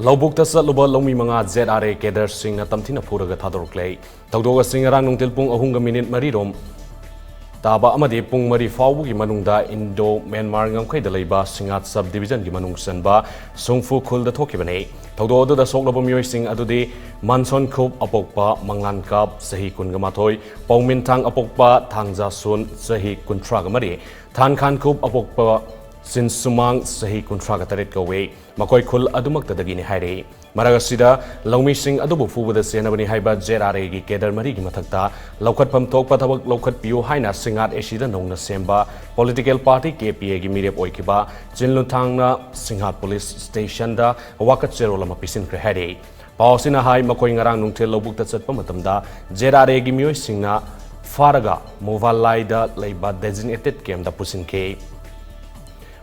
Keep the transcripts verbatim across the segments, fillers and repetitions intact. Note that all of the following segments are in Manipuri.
ꯂꯧꯕꯨꯛꯇ ꯆꯠꯂꯨꯕ ꯂꯧꯃꯤ ꯃꯉꯥ ZRA cadreꯁꯤꯡꯅ ꯇꯝꯊꯤꯅ ꯐꯨꯔꯒ ꯊꯥꯗꯣꯔꯛꯂꯦ꯫ ꯊꯧꯗꯣꯛ ꯑꯁꯤ ꯉꯔꯥꯡ ꯅꯨꯡꯊꯤꯜ ꯄꯨꯡ ꯑꯍꯨꯝꯒ ꯃꯤꯅꯤꯠ ꯃꯔꯤꯔꯣꯝ ꯇꯥꯕ ꯑꯃꯗꯤ ꯄꯨꯡ ꯃꯔꯤ ꯐꯥꯎꯕꯒꯤ ꯃꯅꯨꯡꯗ ꯏꯟꯗꯣ ꯃ꯭ꯌꯥꯟꯃꯥꯔ ꯉꯝꯈꯩꯗ ꯂꯩꯕ ꯁꯤꯡꯉꯥꯠ sub divisionꯒꯤ ꯃꯅꯨꯡ ꯆꯟꯕ ꯁꯨꯡꯐꯨ ꯈꯨꯜꯗ ꯊꯣꯛꯈꯤꯕꯅꯤ꯫ ꯊꯧꯗꯣꯛ ꯑꯗꯨꯗ ꯁꯣꯛꯂꯕ ꯃꯤꯑꯣꯏꯁꯤꯡ ꯑꯗꯨꯗꯤ ꯃꯥꯟꯁꯣꯟ ꯈꯨꯞ ꯑꯄꯣꯛꯄ ꯃꯉꯥꯟ ꯀꯥꯞ ꯆꯍꯤ ꯀꯨꯟꯒ ꯃꯥꯊꯣꯏ, ꯄꯥꯎꯃꯤꯟꯊꯥꯡ ꯑꯄꯣꯛꯄ ꯊꯥꯡꯖꯥꯁꯣꯟ ꯆꯍꯤ ꯀꯨꯟꯊ꯭ꯔꯥꯒ ꯃꯔꯤ, ꯊꯥꯟꯈꯥꯟ ꯈꯨꯞ ꯑꯄꯣꯛꯄ ꯁꯤꯟꯁꯨꯃꯥꯡ ꯆꯍꯤ ꯀꯨꯟꯊ꯭ꯔꯥꯒ ꯇꯔꯦꯠ ꯀꯧꯏ꯫ ꯃꯈꯣꯏ ꯈꯨꯜ ꯑꯗꯨꯃꯛꯇꯗꯒꯤꯅꯤ ꯍꯥꯏꯔꯤ꯫ ꯃꯔꯛ ꯑꯁꯤꯗ ꯂꯧꯃꯤꯁꯤꯡ ꯑꯗꯨꯕꯨ ꯐꯨꯕꯗ ꯆꯦꯟꯅꯕꯅꯤ ꯍꯥꯏꯕ ZRAꯒꯤ cadre ꯃꯔꯤꯒꯤ ꯃꯊꯛꯇ ꯂꯧꯈꯠꯐꯝ ꯊꯣꯛꯄ ꯊꯕꯛ ꯂꯧꯈꯠꯄꯤꯌꯨ ꯍꯥꯏꯅ ꯁꯤꯡꯉꯥꯠ ACꯗ ꯅꯧꯅ ꯁꯦꯝꯕ political party KPAꯒꯤ ꯃꯤꯔꯦꯞ ꯑꯣꯏꯈꯤꯕ ꯆꯤꯟꯂꯨꯊꯥꯡꯅ ꯁꯤꯡꯉꯥꯠ police stationꯗ ꯋꯥꯀꯠ ꯆꯦꯔꯣꯜ ꯑꯃ ꯄꯤꯁꯤꯟꯈ꯭ꯔꯦ ꯍꯥꯏꯔꯤ꯫ ꯄꯥꯎ ꯑꯁꯤꯅ ꯍꯥꯏ, ꯃꯈꯣꯏ ꯉꯔꯥꯡ ꯅꯨꯡꯊꯤꯜ ꯂꯧꯕꯨꯛꯇ ꯆꯠꯄ ꯃꯇꯝꯗ ZRAꯒꯤ ꯃꯤꯑꯣꯏꯁꯤꯡꯅ ꯐꯥꯔꯒ ꯃꯨꯚꯥꯂꯥꯏꯗ ꯂꯩꯕ designated campꯇ ꯄꯨꯁꯤꯟꯈꯤ꯫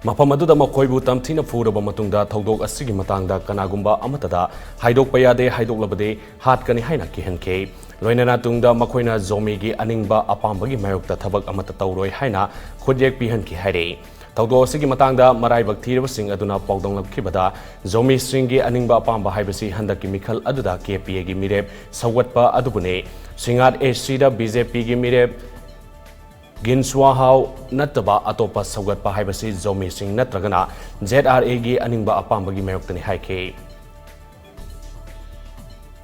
ꯃꯐꯝ ꯑꯗꯨꯗ ꯃꯈꯣꯏꯕꯨ ꯇꯝꯊꯤꯅ ꯐꯨꯔꯕ ꯃꯇꯨꯡꯗ ꯊꯧꯗꯣꯛ ꯑꯁꯤꯒꯤ ꯃꯇꯥꯡꯗ ꯀꯅꯥꯒꯨꯝꯕ ꯑꯃꯠꯇꯗ ꯍꯥꯏꯗꯣꯛꯄ ꯌꯥꯗꯦ, ꯍꯥꯏꯗꯣꯛꯂꯕꯗꯤ ꯍꯥꯠꯀꯅꯤ ꯍꯥꯏꯅ ꯀꯤꯍꯟꯈꯤ꯫ ꯂꯣꯏꯅꯅ ꯇꯨꯡꯗ ꯃꯈꯣꯏꯅ ꯖꯣꯃꯤꯒꯤ ꯑꯅꯤꯡꯕ ꯑꯄꯥꯝꯕꯒꯤ ꯃꯥꯌꯣꯛꯇ ꯊꯕꯛ ꯑꯃꯠꯇ ꯇꯧꯔꯣꯏ ꯍꯥꯏꯅ ꯈꯨꯠꯌꯦꯛ ꯄꯤꯍꯟꯈꯤ ꯍꯥꯏꯔꯤ꯫ ꯊꯧꯗꯣꯛ ꯑꯁꯤꯒꯤ ꯃꯇꯥꯡꯗ ꯃꯔꯥꯏꯕꯛ ꯊꯤꯔꯕꯁꯤꯡ ꯑꯗꯨꯅ ꯄꯥꯎꯗꯝꯂꯛꯈꯤꯕꯗ, ꯖꯣꯃꯤꯁꯤꯡꯒꯤ ꯑꯅꯤꯡꯕ ꯑꯄꯥꯝꯕ ꯍꯥꯏꯕꯁꯤ ꯍꯟꯗꯛꯀꯤ ꯃꯤꯈꯜ ꯑꯗꯨꯗ KPAꯒꯤ ꯃꯤꯔꯦꯞ ꯁꯧꯒꯠꯄ ꯑꯗꯨꯕꯨꯅꯤ꯫ ꯁꯤꯡꯉꯥꯠ ACꯗ BJPꯒꯤ ꯃꯤꯔꯦꯞ ꯒꯤꯟꯁ꯭ꯋꯥꯍꯥꯎ ꯅꯠꯇꯕ ꯑꯇꯣꯞꯄ ꯁꯧꯒꯠꯄ ꯍꯥꯏꯕꯁꯤ ꯖꯣꯃꯤꯁꯤꯡ ꯅꯠꯇ꯭ꯔꯒꯅ ZRAꯒꯤ ꯑꯅꯤꯡꯕ ꯑꯄꯥꯝꯕꯒꯤ ꯃꯥꯌꯣꯛꯇꯅꯤ ꯍꯥꯏꯈꯤ꯫